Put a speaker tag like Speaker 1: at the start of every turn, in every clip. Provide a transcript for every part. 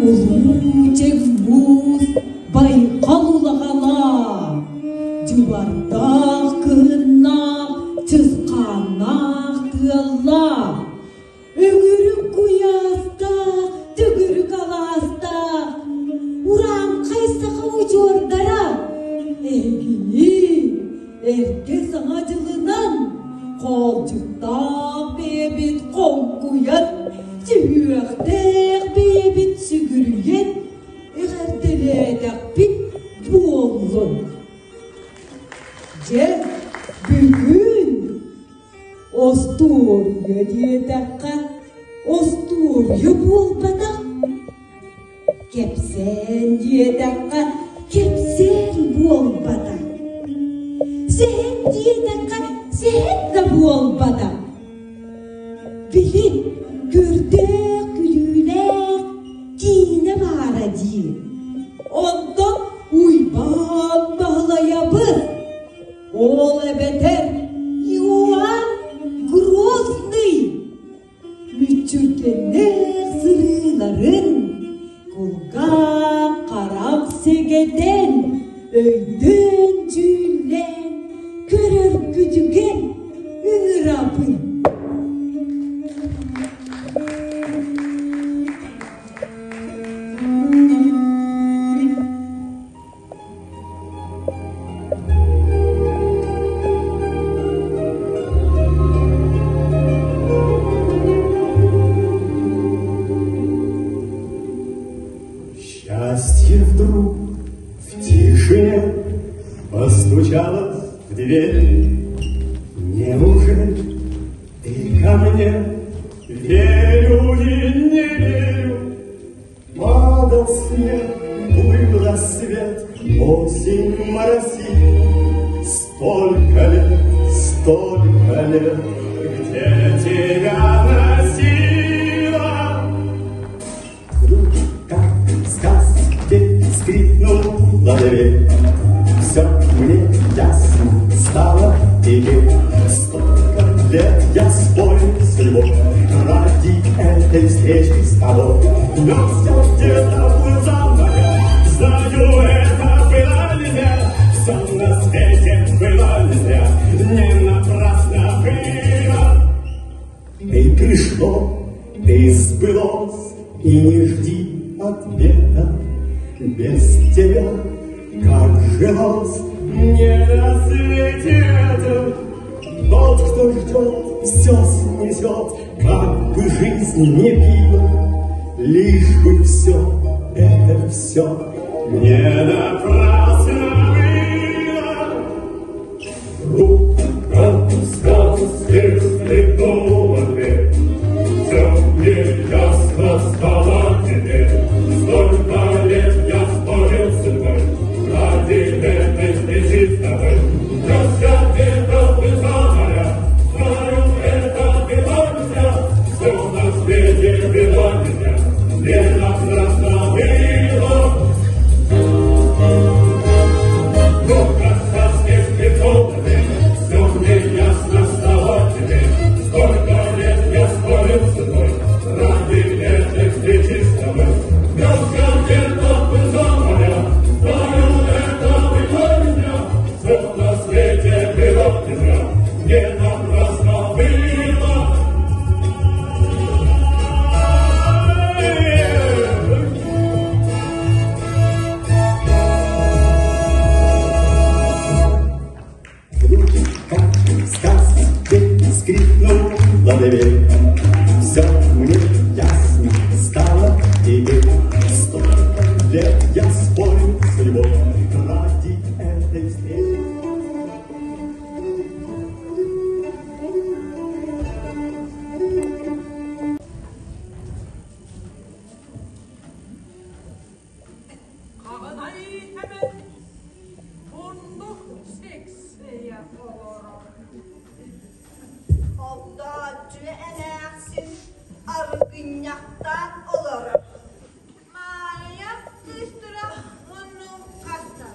Speaker 1: Улуу Чекбуус Байҕал улаҕалаах, дьыбардаах кыһыннаах, чысхааннаах тыаллаах, Өҥүрүк куйаастаах, төгүрүк алаастаах, урааҥхай саха удьуордара эһигини эргэ саҥа дьылынан хоолдьуктаах бэйэбит хоҥкуйан, сүһүөхтээх бэйэбит сүгүрүйэн эҕэрдэлээтэхпит буоллун. Дьэ, бүгүн Остуоруйа диэтэххэ, остуоруйа буолбатах. Кэпсээн диэтэххэ, кэпсээн буолбатах. Сэһэн диэтэххэ, сэһэн да буолбатах. Били көрдөөх күлүүлээх киинэ баара дии. Онтон Уйбаан Баһылайабыс Ол эбэтэр Иоанн Грозный мүччүргэннээх сырыыларын кулгаах-харах сэгэтэн, өйдөөн-дьүүллээн көрөргүтүгэр ыҥырабын.
Speaker 2: Счастье вдруг в тишине постучалось в дверь. Неужели ты ко мне верю и не верю? Падал снег, плыл рассвет, осень моросит. Столько лет, где тебя носила? Вдруг, как в сказке, скрипнула дверь. Все мне ясно стало теперь. Столько лет я спорил с судьбой ради этой встречи с тобой. Но все где-то плыл за моря. Знаю, это было не зря. Все на свете было не зря. Не напрасно было. Ты пришло, ты сбылось, и не жди ответа. Без тебя как жилось мне на свете этом. Тот, кто ждет, все снесет, как бы жизнь не била, лишь бы все это все не напрасно было. Вдруг, как в сказке, скрипнула дверь, все мне ясно стало теперь. Столько лет я спорил с судьбой ради этой встречи с тобой. Несся где-то за моря, знаю, это было не зря. Все на свете было не зря, не напрасно было.
Speaker 3: Оттоон олорор. Маарыйа кыыстара муннун хаста.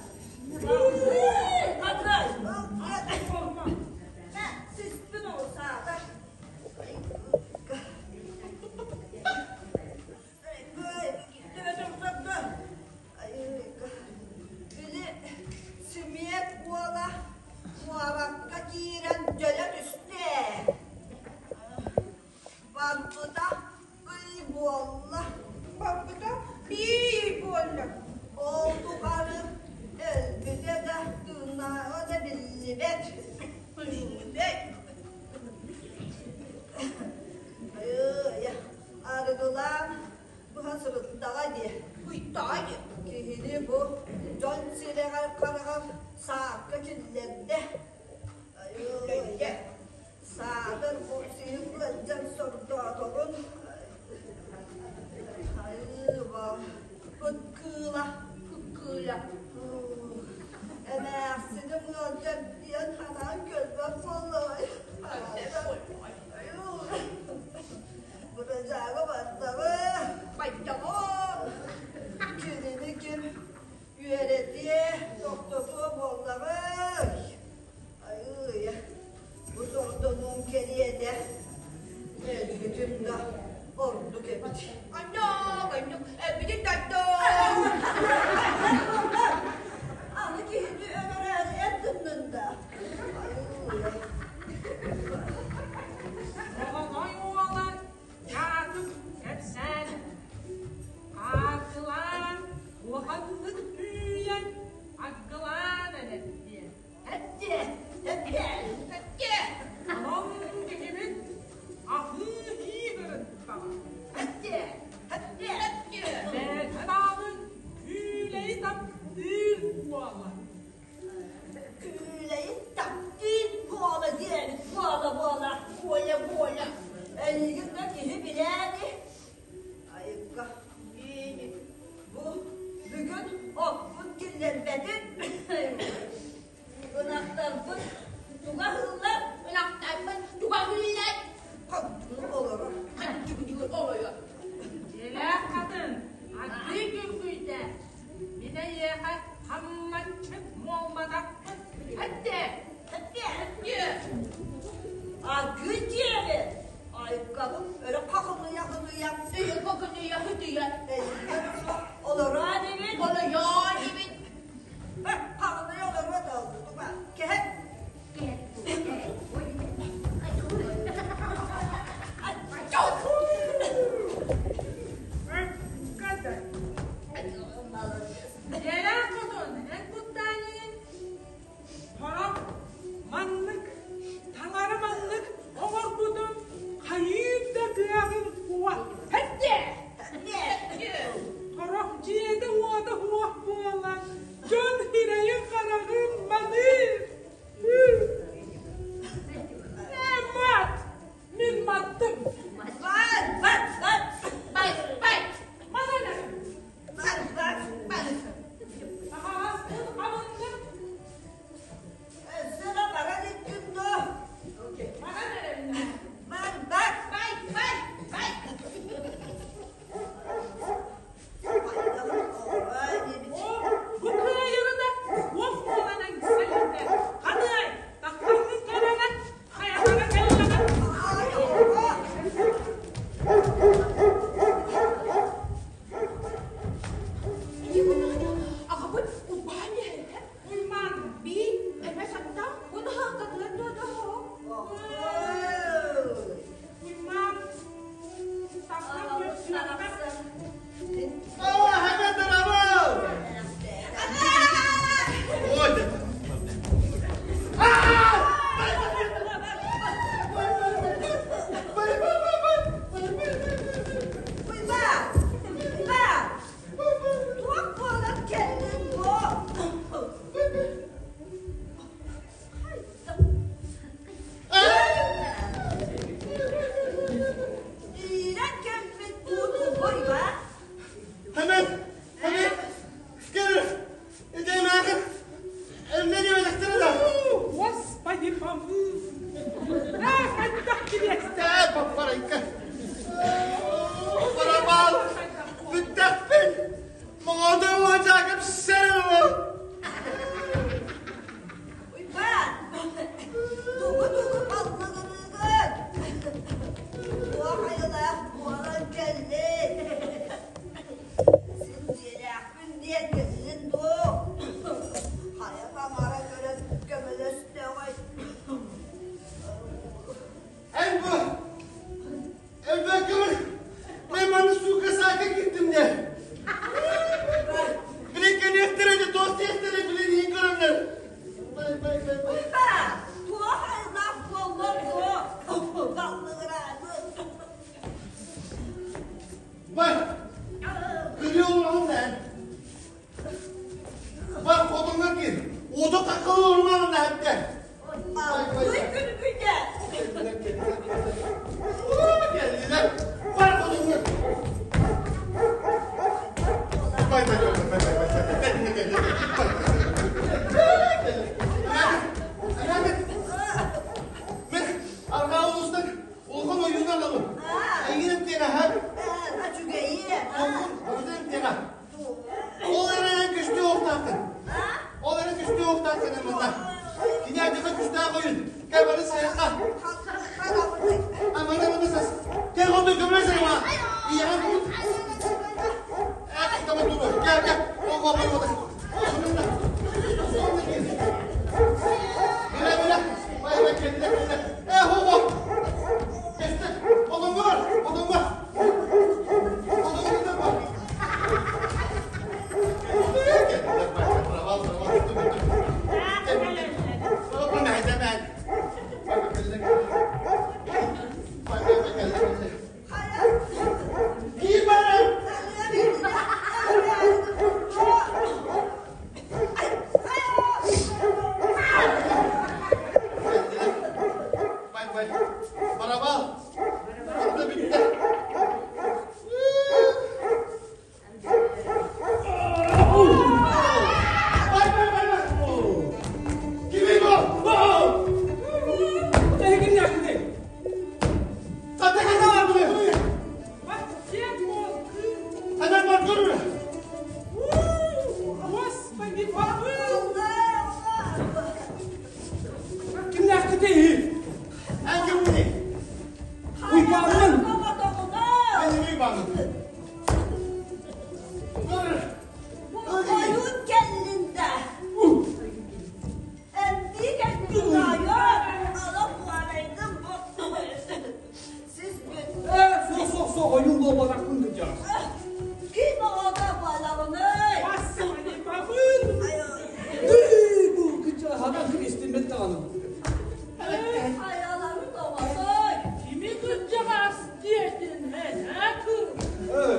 Speaker 3: Сиспин оҕусаатар. Били Симиэт уола куоракка киирэн дьөлө түстэ. Барбыта ый буолла.
Speaker 4: Барбыта биир буолла.
Speaker 3: Ол тухары өлбүтэ да, тыыннааҕа да биллибэт. Биллибэт. Айыы, арыгылаан быһа сырыттаҕа дии.
Speaker 4: Уйдаҕа дии.
Speaker 3: Киһини бу дьон сирэҕэр-хараҕар саакка киллэрдэ. Айыы, Саатар сиһин ыалдьан сордоотоҕун Айыыба, ыт кыыла,
Speaker 4: ыт кыыла.
Speaker 3: Эмээхсиним ыалдьар диэн санаан көрбөт буоллаҕай. Бырачаага бардаҕы.
Speaker 4: Байдаҕы.
Speaker 3: Кинини ким үөрэтиэ, тохтотуо буоллаҕай. Айыы, бу сордонуом кэриэтэ өлбүтүм да ордук эбит.
Speaker 4: Анньаак, анньаак, өлбүтүн дойдум!
Speaker 3: Аны киһини өлөрөөрү эр гыннын да. Айыы.
Speaker 5: Оҕоной уола Дьаакып кэпсээн, хаартылаан, улаханнык үүйэн, аггылаан эрэттиэ.
Speaker 4: Эттиэ, эттиэ, эттиэ.
Speaker 5: Онон киһибит аһыы-һии ырыттаҕа.
Speaker 4: Эттиэ, эттиэ, эттиэ.
Speaker 5: Бэйэтэ даҕаны күүлэйи таптыыр буола.
Speaker 3: Күүлэйи таптыыр буола диэбит буола-буола.
Speaker 4: Буола-буола.
Speaker 3: Эйигин да киһи билээни. Айыкка, бу бүгүн оппун киллэрбэтин. Ынахтарбыт туга аһыыллар?
Speaker 4: Ынахтарбыт туга аһыыллар?
Speaker 3: Хантыгы олорор.
Speaker 4: Хантыгы олорор.
Speaker 5: Дьиэлээх хатын, ардыы күргүйдэ. Мин эйиэхэ хамначчыт буолбатахпын. Эттэ!
Speaker 4: Эттэ! Эттэ!
Speaker 3: Аргыы дьиэни айыккабын өрө хахыныйа-хыныйа
Speaker 4: Өйө хахыныйа-хытыйа
Speaker 3: олорон ибит
Speaker 4: Олорон ибит
Speaker 3: Хаҕыныйа олоруо да туга кэһэн
Speaker 5: Дьиэлээх хотун, эн куттаан иһин Сорох маннык, таҥара маннык оҥорбутун хайыыр да кыаҕым суох. Эттэ! Сорох дьиэтэ-уота суох буолан, дьон сирэйин-хараҕын маныыр. Ээ, мат! Мин маттым!
Speaker 3: Бат, бат, бат!
Speaker 4: Бай, бай!
Speaker 5: Манан эрэ!
Speaker 3: Бат, бат, бат!
Speaker 5: Аһаҕастын хабынным!
Speaker 3: Өссө да баран иттин дуо?
Speaker 5: Манан эрэ
Speaker 3: Бат, бат!
Speaker 4: Бай, бай, бай!
Speaker 5: Бу кыайырына уох буоланан кэллэ. Ханыай, тахсаҥҥын көрөҕүн, хайатара кэллэҕин.
Speaker 4: Аҕабыт Уйбаан иһэрэ.
Speaker 5: Уймаан.
Speaker 4: Бии, эмэ сатта, унаһааккатыгар дуода
Speaker 5: Уймаан, тахсан көрсүөххэ.
Speaker 3: Туох буолан кэллин бу? Иирэн кэлбит бууту буйба.
Speaker 6: Hemen, hemen, gel. Эдемээхин, мени өлөктөрө да.
Speaker 5: Господи помилуй. Эх, хайдах кириэстэй.
Speaker 6: Папарайка. Бар. Кырыы олорон да. Бар хотоҥҥо киир. Уоту каккылы олорумаҕын да эттэ.
Speaker 3: Ый күлбүтэ.
Speaker 6: Кэллилэр. Бар хотоҥҥо. Бай бай бай бай бай бай бай бай Мен арҕаа улуустан улахан ойууну аҕалым. Эйигин эмтиэҕэ һэ?
Speaker 3: Үчүгэйи.
Speaker 6: Барытын эмтиэҕэ. Ол эрэн күстүү уохтааххын. Ол эрэн күстүү уохтааххын манна. Кини адьаха күстээх ойун. Кэл бары сайахха. Амана маны сас. Кэл хоту көмө сайма. Ийэҕин тут. Э, таман туру. Кэл, кэл. Ол ол ол. Бile bile. Vay vay kendine kendine. E ho ho. Geçti. Odun var. Odun var. Odun var. Барабал. Orada bitti. Bay bay bay bay. Kimi bu?
Speaker 5: Эһигиннээхпитий?
Speaker 6: Zaten ne var bunu?
Speaker 5: Вообще волки.
Speaker 6: Hemen bak görür.
Speaker 5: Господи, помилуй! Кимнээхпитий?
Speaker 6: En kimini?
Speaker 5: Уйбааммын.
Speaker 6: Benim uybanım. Görür.
Speaker 3: Oyun kendinde. Emdi kendinde ayol. Alıp varaydım bu. Siz bir.
Speaker 5: Ээ, суох, суох, суох, ойуун буолбатахпын кырдьаҕас.
Speaker 3: Kim orada balağını?
Speaker 5: Господи, помилуй! Бу кырдьаҕас ханан истиммэт даҕаны.
Speaker 3: Ayaları domatay.
Speaker 4: Kimi кырдьаҕас диэтин эн, а кыр?
Speaker 5: Ээ,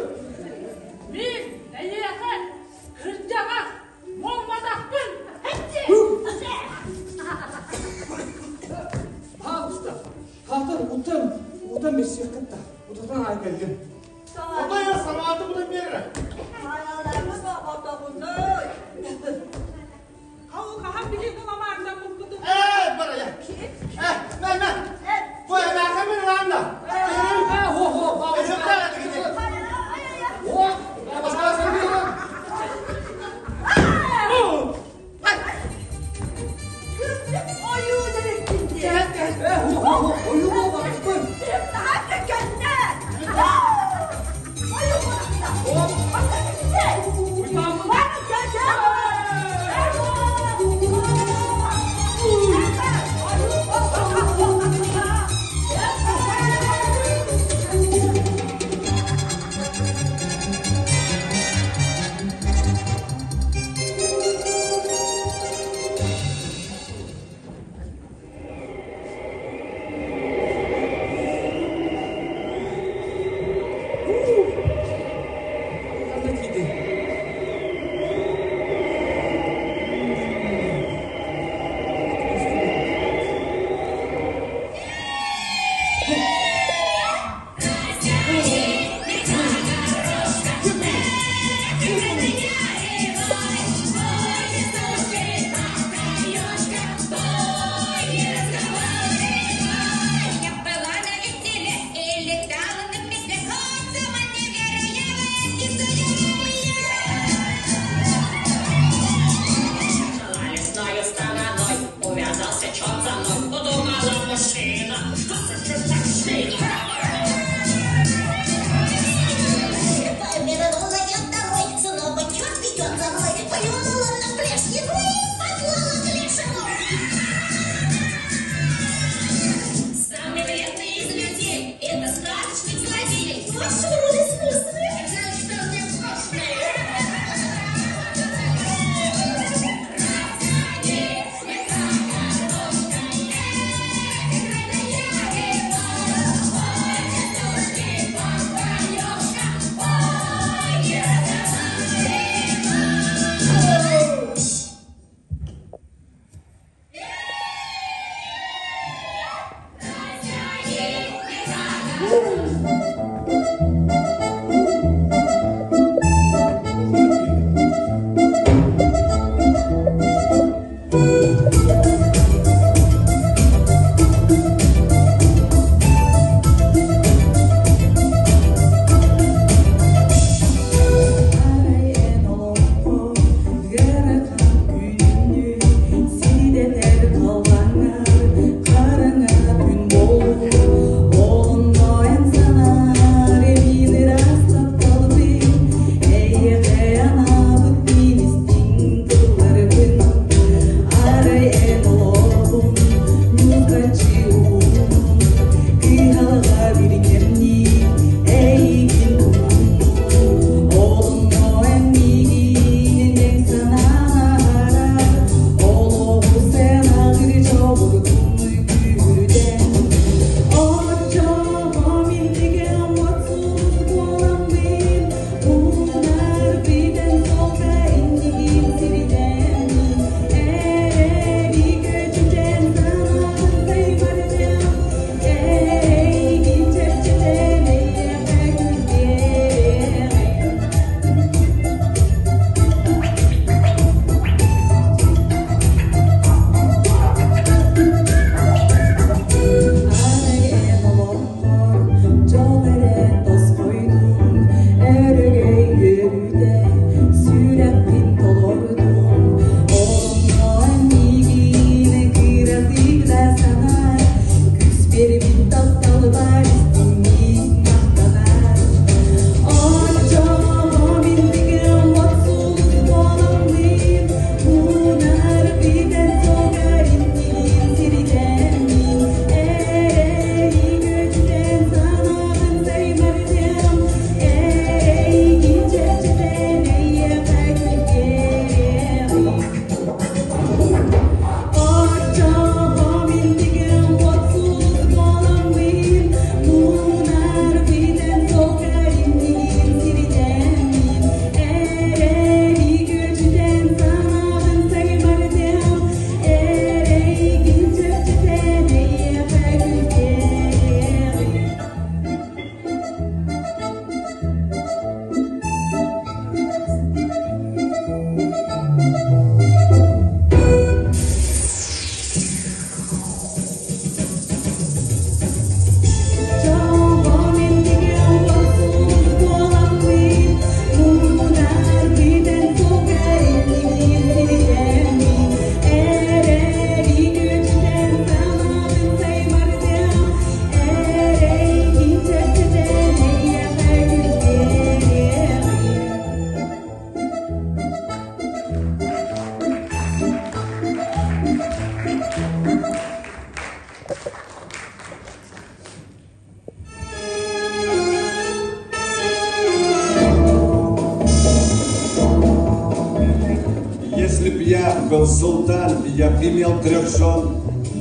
Speaker 2: Я был султан, я б имел трех жен,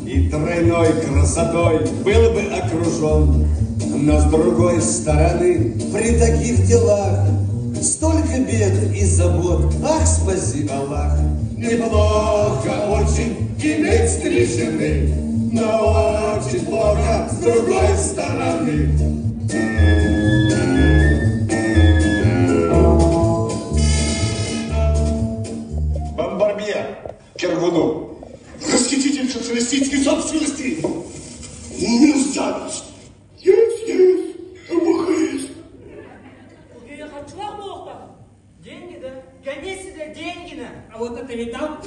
Speaker 2: И тройной красотой был бы окружен. Но с другой стороны, при таких делах Столько бед и забот, ах, спаси Аллах. Неплохо очень иметь три жены, но очень плохо с другой стороны. Бомбарбье Кергуну.
Speaker 7: Расхититель социалистической собственности. Мерзавец. Есть, есть, эпохист.
Speaker 5: Харчылаах буолуохтаах. Деньги, да? Конечно, да, деньги на. А вот это видал?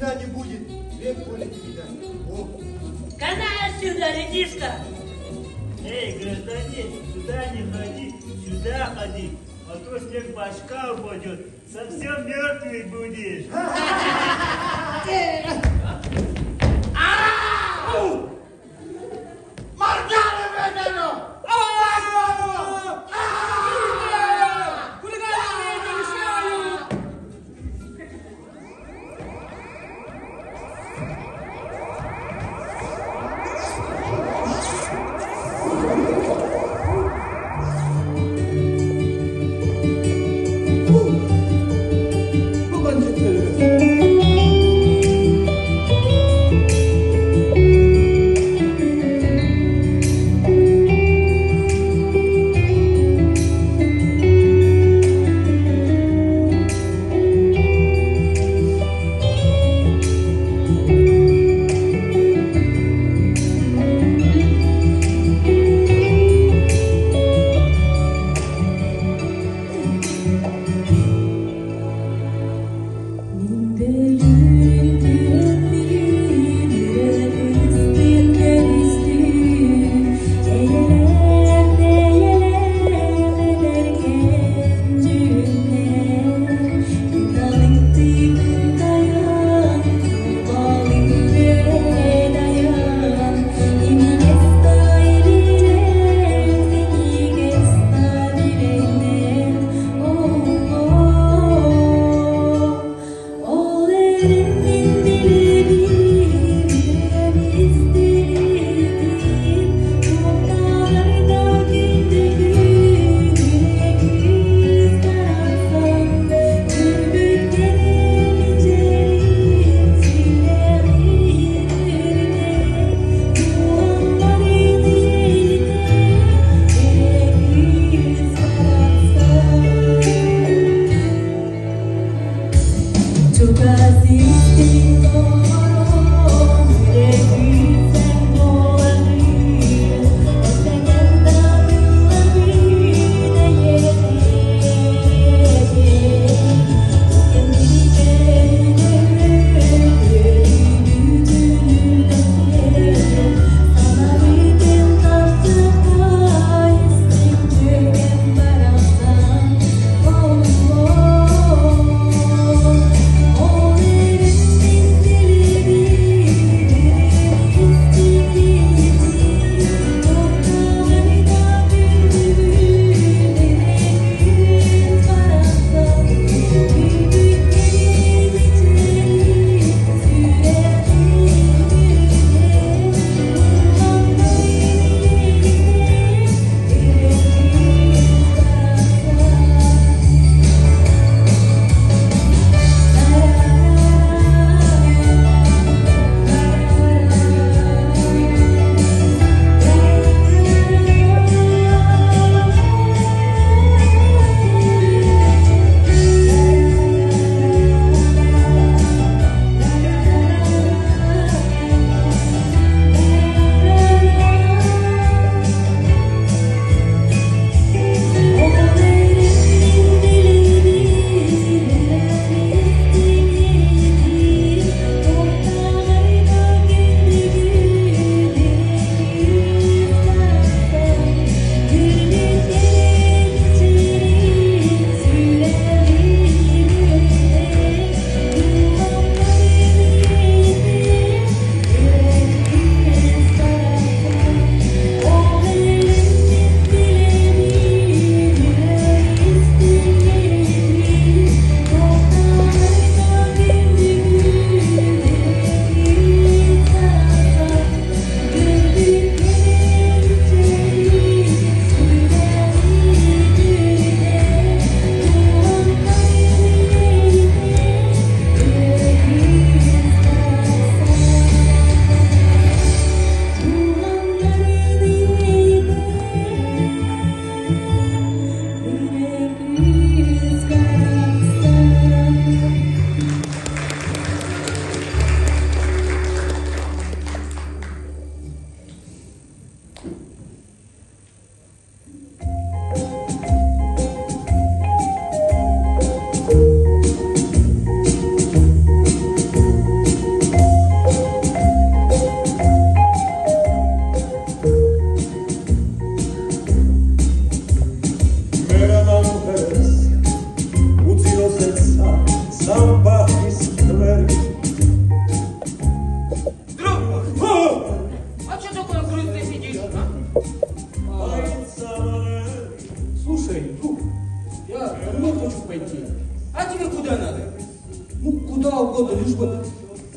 Speaker 6: Вина не будет, век воли тебе дай. О,
Speaker 8: Канай отсюда, редиска!
Speaker 9: Эй, гражданин, сюда не ходи, сюда ходи, а то снег башка упадет, совсем мертвый будешь.
Speaker 6: Маргана Бегану!
Speaker 5: Хулиганы не мешают!
Speaker 2: Бу бандиттары.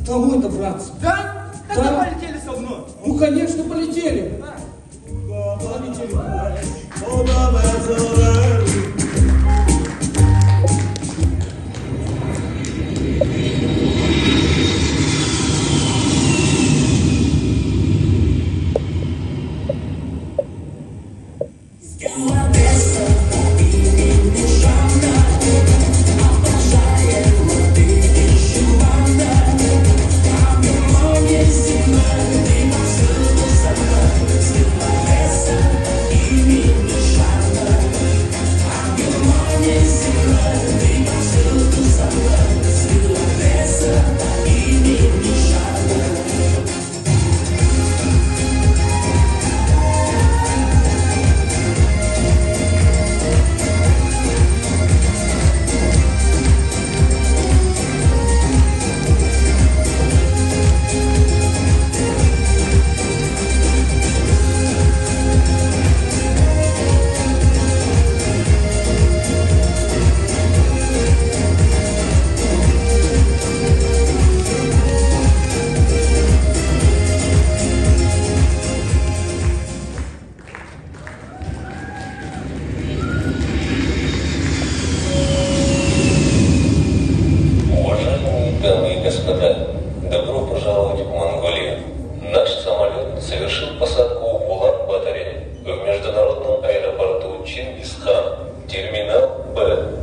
Speaker 10: Домой добраться.
Speaker 5: Да? Тогда
Speaker 10: Да.
Speaker 5: полетели со мной.
Speaker 10: Ну, конечно, полетели. Полетели.
Speaker 11: Уважаемые дамы и господа, добро пожаловать в Монголию. Наш самолет совершил посадку в Улан-Баторе в международном аэропорту Чингисхан, терминал «Б».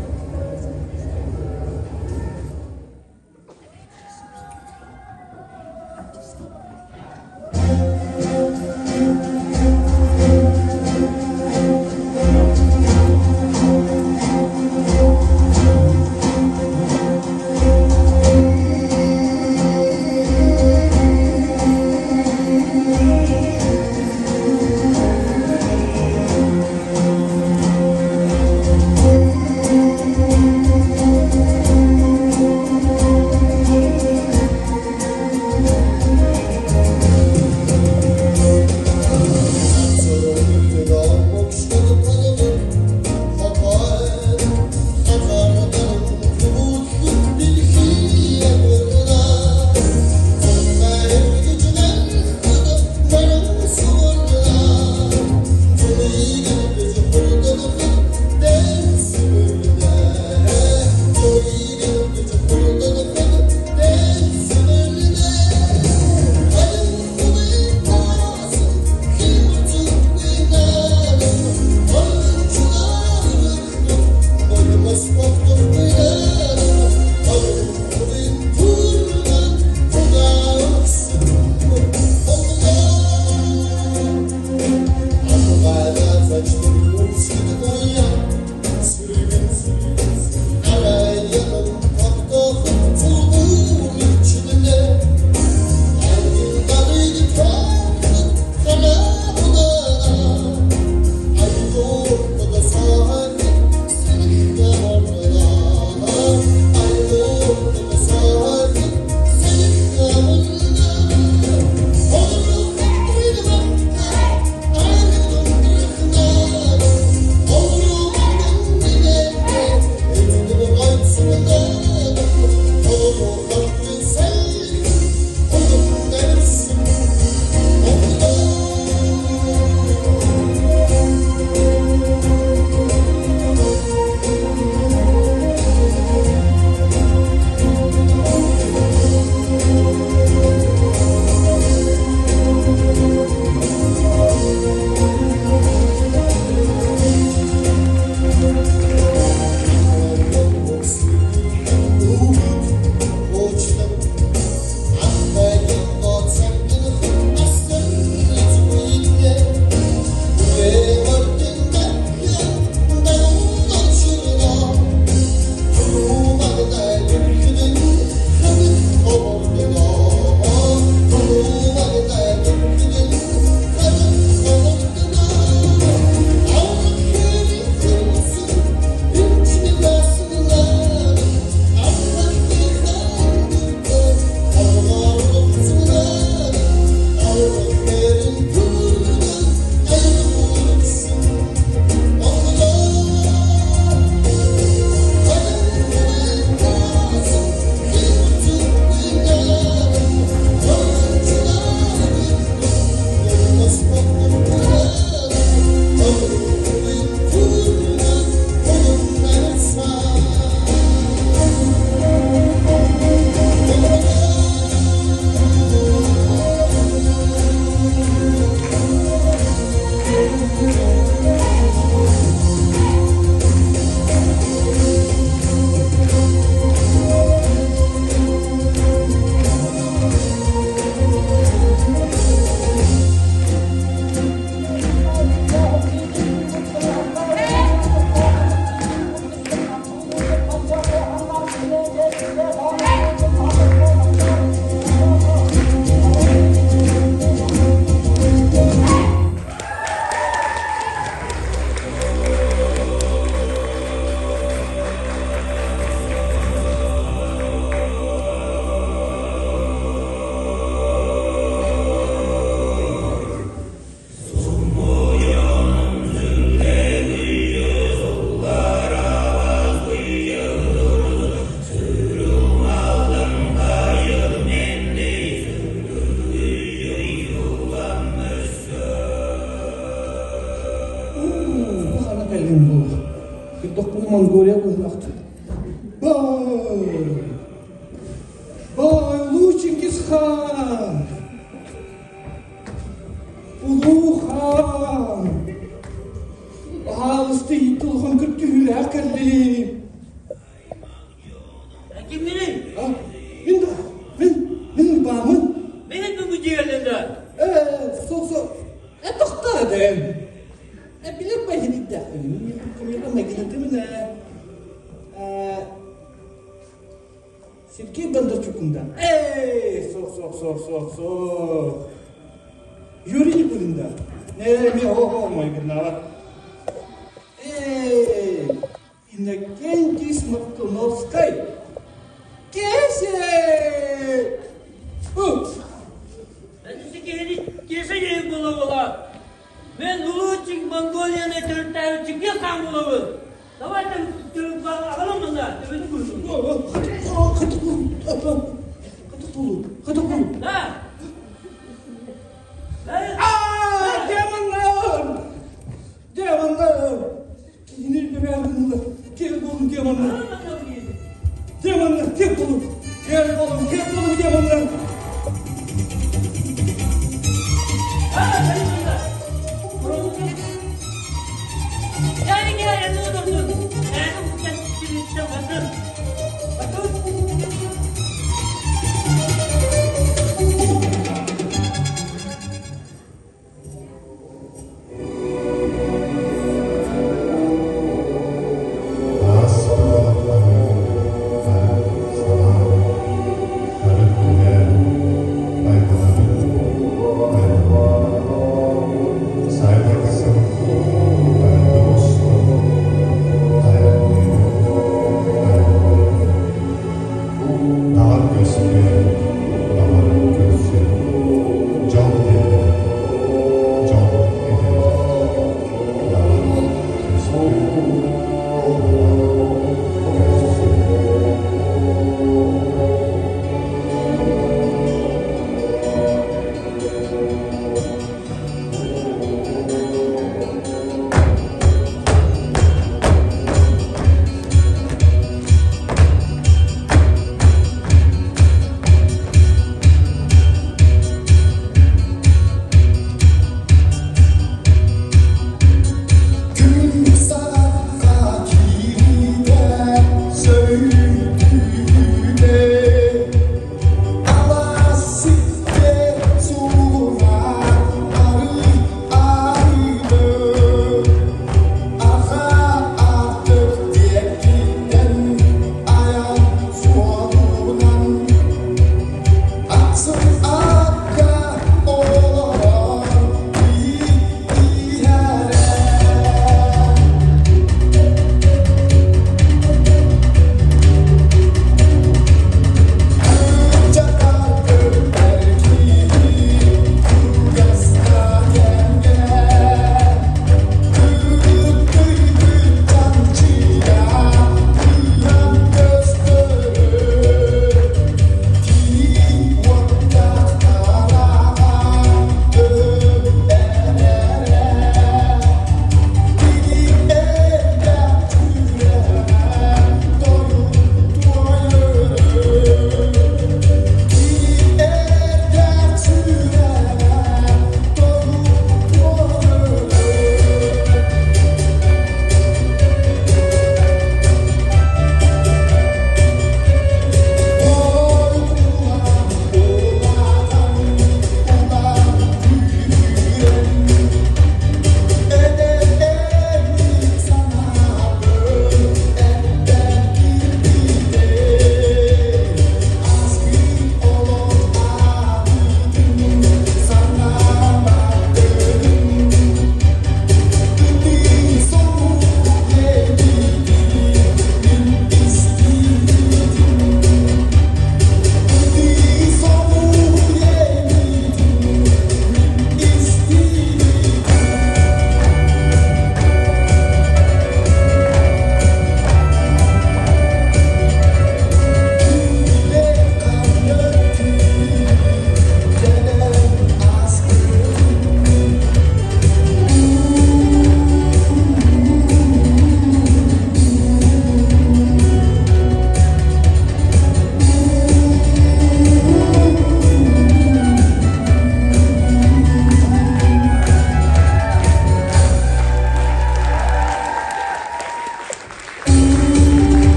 Speaker 10: Монголия быһылахтар. Бай! Бай, Улуу Чингисхан! Улуу хаан! Баһаалыста иитти улахан көрдөһүүлээх кэллим.
Speaker 8: Кимминий?
Speaker 10: Мин да, мин, мин Уйбааммын.
Speaker 8: Мин бүгүн дьиэлин да.
Speaker 10: Ээ, со, со, э, тохтоо эдэн. Э, билэр байһиниддээхпин. Майгынатымын ээ. Э, Сергей Бондарчукунда. Эй, сох, сох, сох, сох, сох. Юрий Никулинда. Э, ми хо-хо, майгыннаабат. Эй, Иннокентий Смоктуновскай. Кесе!
Speaker 8: Киһини киэсэ диэн буола-буола. Мен улуу Чинг Монголияны төрүттээбит Чингис хаан буолабын. Давай аҕалым манна төбөтүн куйдум.
Speaker 10: Хатыкулу.
Speaker 8: Да.
Speaker 10: Аа, демоннар! Демоннар! Киһини өлбөмөөр гыннылар. Кел болун демоннар. Демоннар, кел болун. Кел болун, кел болун демоннар.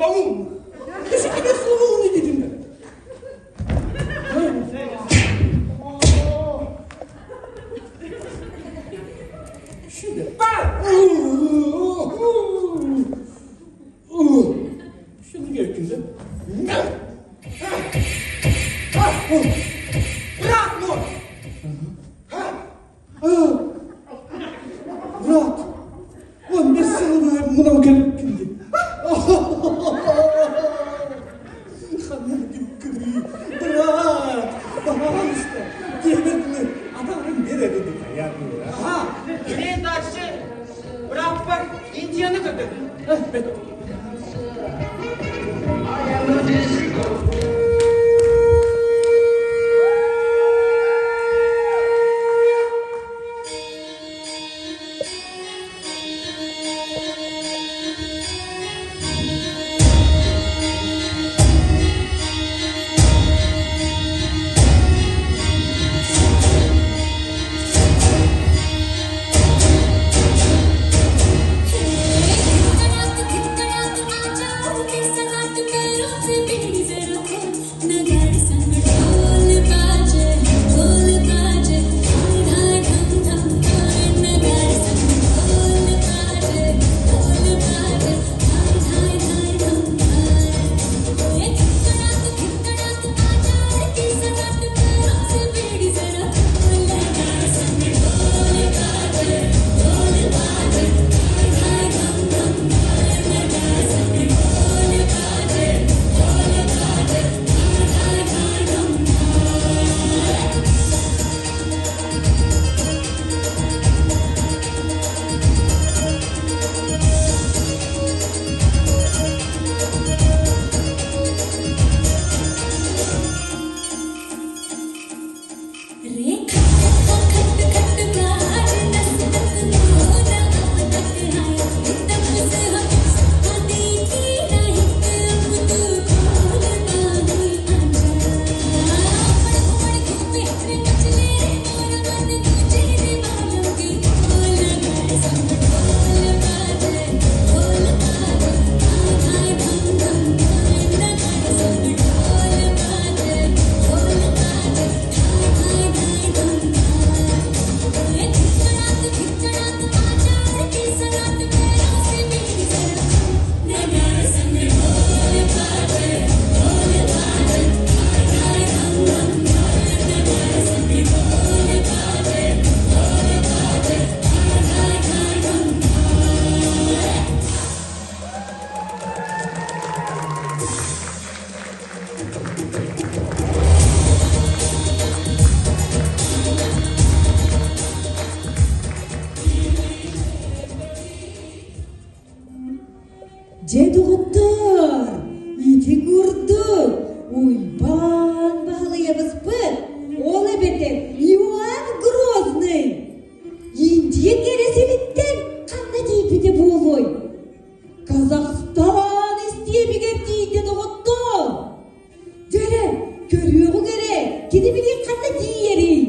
Speaker 10: Слабоумный. Ты же тебе слабоумный дедим да.
Speaker 6: Брат мой!
Speaker 10: Брат, он бес мынау келип кимди? Брат, пожалуйста, диэбэтини атаҕын биэрэбин
Speaker 5: Ага, мен дальше бырааппар Индияны көрдüm.
Speaker 1: Дьэ доҕоттоор, ити курдук Уйбаан Баһылайабыспыт, ол эбэтэр Иоанн Грозный Индия кэрэ сириттэн ханна тиийбитэ буолуой? Казахстан истиэбигэр тиийдэ доҕоттоор! Дьэ эрэ, көрүөҕүҥ эрэ, кини билигин ханна тиийэрий?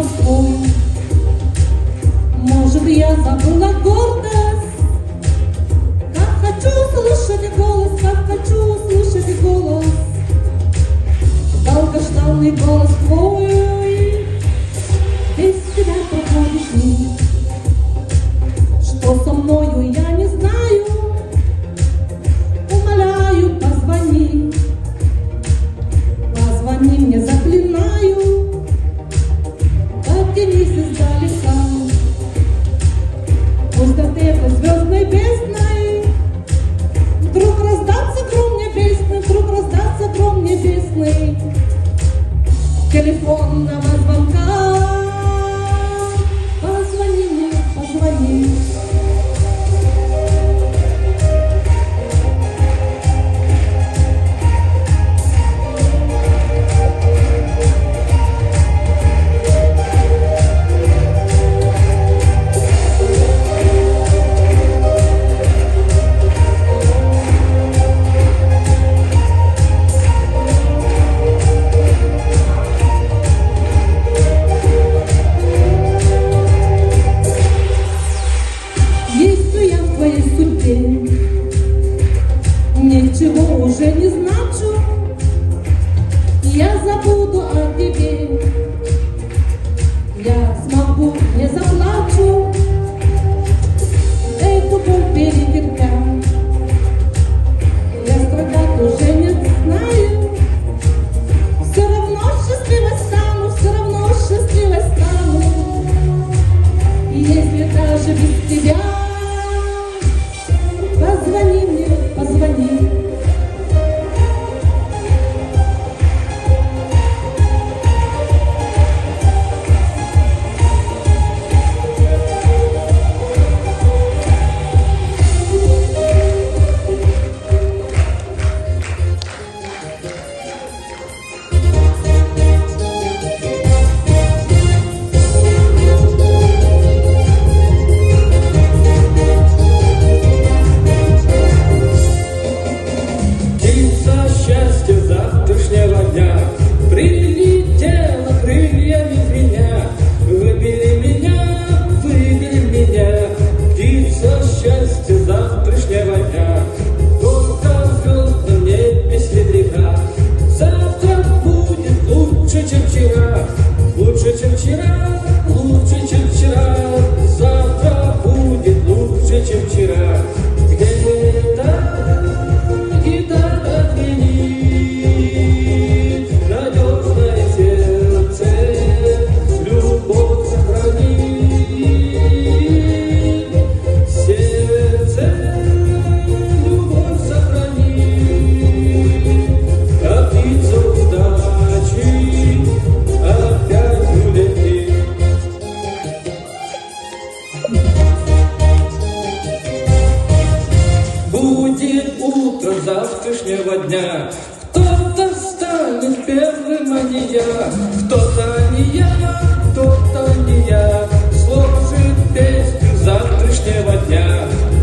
Speaker 1: Москвой. Может, я забыла гордость, Как хочу слушать голос, как хочу слушать голос, Долгожданный голос твой. Без тебя проходишь дни. Что со мною, я не знаю, Умоляю, позвони. Позвони мне, заклинаю, Подтянись издалека. Пусть от этой звездной бездной Вдруг раздастся гром небесный, Вдруг раздастся гром небесный. Телефонного звонка. Позвони мне, позвони. Есть ли я в твоей судьбе? Ничего уже не значу. Я забуду о тебе. Я смогу, не заплачу. Эту боль перетерпя. Я страдать уже не знаю. Все равно счастливой стану, все равно счастливой стану. Если даже без тебя. Позвони мне, позвони.
Speaker 12: Птица счастья завтрашнего дня Прилетела крыльями звеня. Выбили меня, выбили меня, Птица счастья завтрашнего дня. Только в звездном небе серебряка Завтра будет лучше, чем вчера, Лучше, чем вчера, лучше, чем вчера. Завтра будет лучше, чем вчера. Где-то гитара звенит, надежное сердце любовь сохранит. Сердце любовь сохранит, а птица удачи опять улетит. Будет утро завтрашнего дня, Кто-то станет первым, а не я, Кто-то не я, кто-то не я, Сложит песню завтрашнего дня.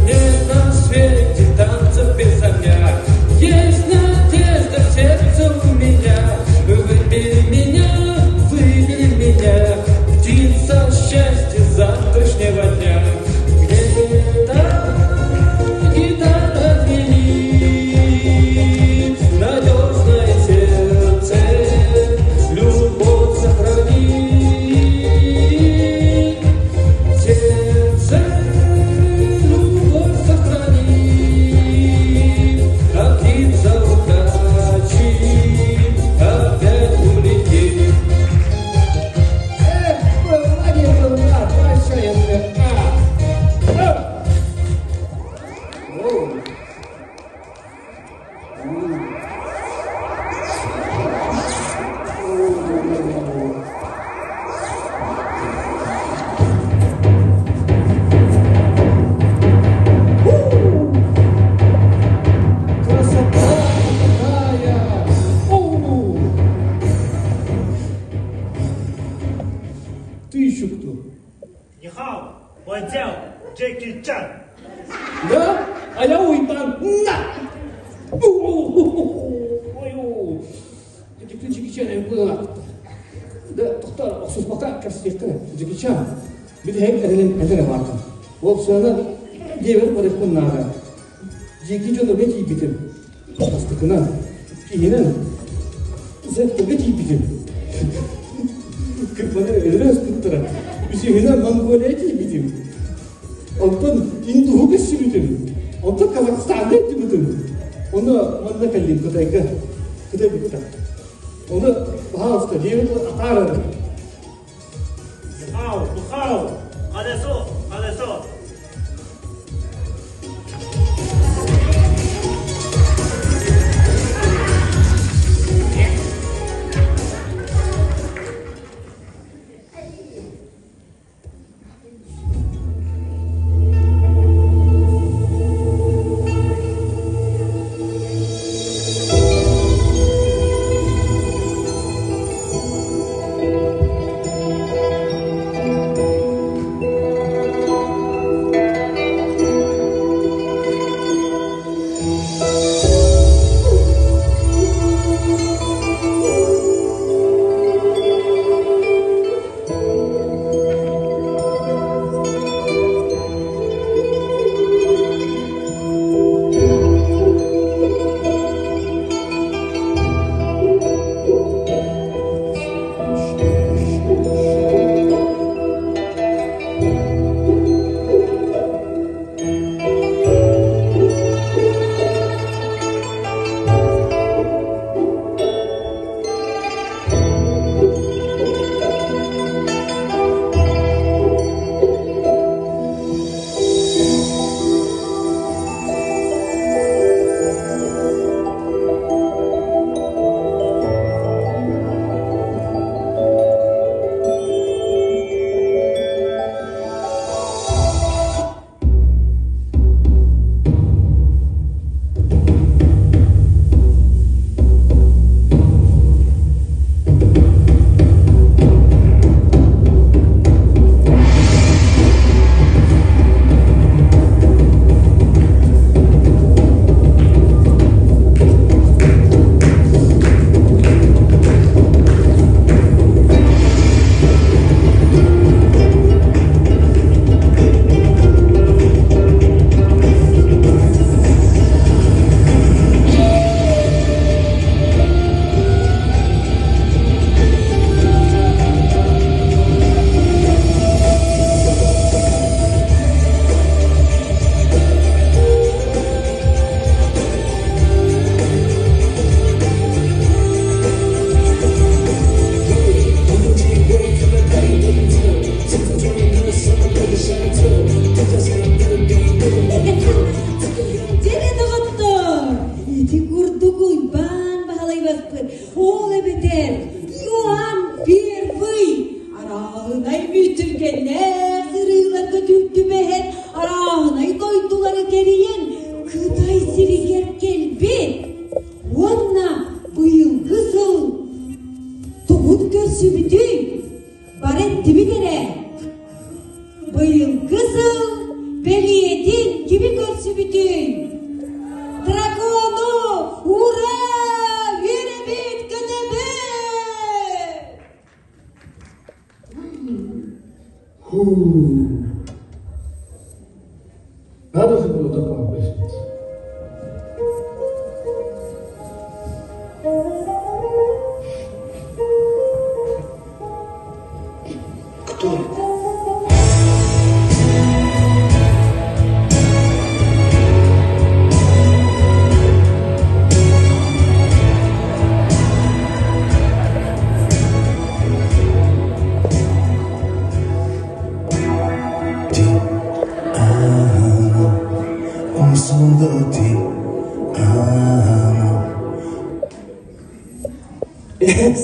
Speaker 12: Нет на свете танцев без огня, Есть надежда в сердце у меня. Выбери меня, выбери меня, Птица счастья завтрашнего дня. Где-то гитара звенит, надежное сердце любовь сохранит. Сердце любовь сохранит, а птица удачи опять улетит.
Speaker 10: Эх, была не была, большая дыра. Красота какая! О! Ты еще кто?
Speaker 9: 你好，我叫 Jackie Chan。
Speaker 10: Да? А я Уйбан. На! Ой, Джеки Чан было. Да, тохтоо, охсуспакка кэпсэтиэххэ эрэ. Джеки Чан, бүтэһик эрэлин эн эрэ бааргын. Уопсайынан, дьиэбэр барыахпын наада. Дьиэки дьонуга тиийбитим. Бастакынан, иккиһинэн, зэктэргэ тиийбитим. Кырбаны өлөрө ыспыттара. Үсүһүнэн Монголия тиийбитим. Онтон индуһу көрсүбүтүм. Онтон Казахстаҥҥа илдьибитим. Ону манна кэллим Кытайга. Кытай бүттэ. Ону, пожалуйста, дьиэбит атаарар.
Speaker 9: Нихао, нихао, колесо, колесо.
Speaker 3: Дьэ доҕоттор, ити курдук Уйбаан Баһылай баспыт, ол эбэтэр Иоанн Первый арааһынай мүччүргэннээх сырыыларга түбэһэн, арааһынай дойдулары кэрийэн Кытай сиригэр кэлбит уонна быйылгы сыл тугун көрсүбүтүй? Бары эттибит эрэ. Быйылгы сыл бэлиэтин кими көрсүбүтүй? Дракону! Ура! Үөрэбит, көтөбүт!
Speaker 7: Фу. Надо же было такому присниться. Кто это? Ti amo, un solo ti amo. Yes.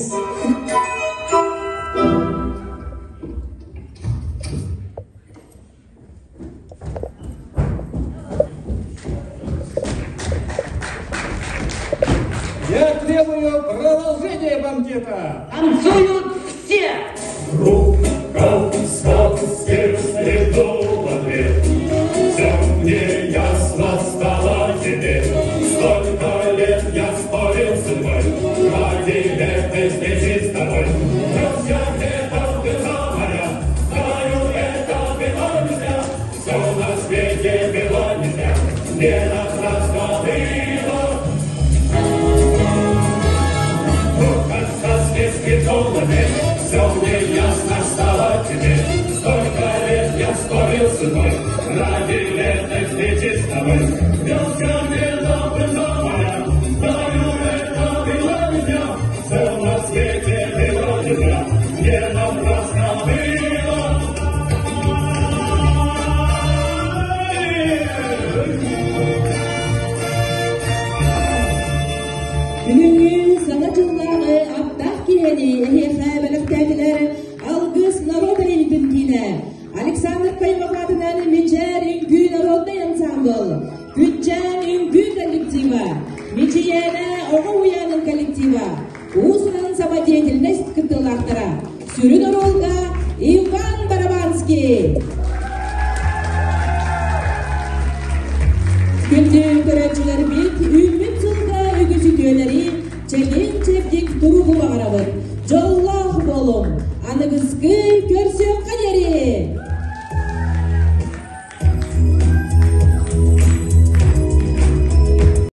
Speaker 10: Я требую продолжения банкета.
Speaker 8: Танцуют все!
Speaker 13: Сверху во две. Все мне ясно стало теперь. Столько лет я спорил с судьбой, ради этой встречи с тобой. Друзья, Ясно стало теперь, столько лет я спорил с судьбой, ради этой встречи с тобой. Вел дело поля, знаю, это было не зря, все на свете было не зря, не напрасно было.
Speaker 1: Бүгүҥҥү Саҥа дьыллааҕы аптаах киэһэни эһиэхэ бэлэхтээтилэр Алгыс норуот айымньытын киинэ, Александр Каймак аатынан Мичээр үҥкүү народнай ансаамбыл, Күччээн үҥкүү коллектива, Мичийээнэ оҕо уһуйаанын коллектива, уус-уран самодеятельность кыттыылаахтара, сүрүн оруолга Иван Барабанский. Күндү көрөөччүлэрбит, үүммүт сылга үгүс үтүөлэри, чэгиэн-чэбдик туругу баҕарабыт. Дьоллоох буолуҥ! Аныгыскы көрсүөххэ!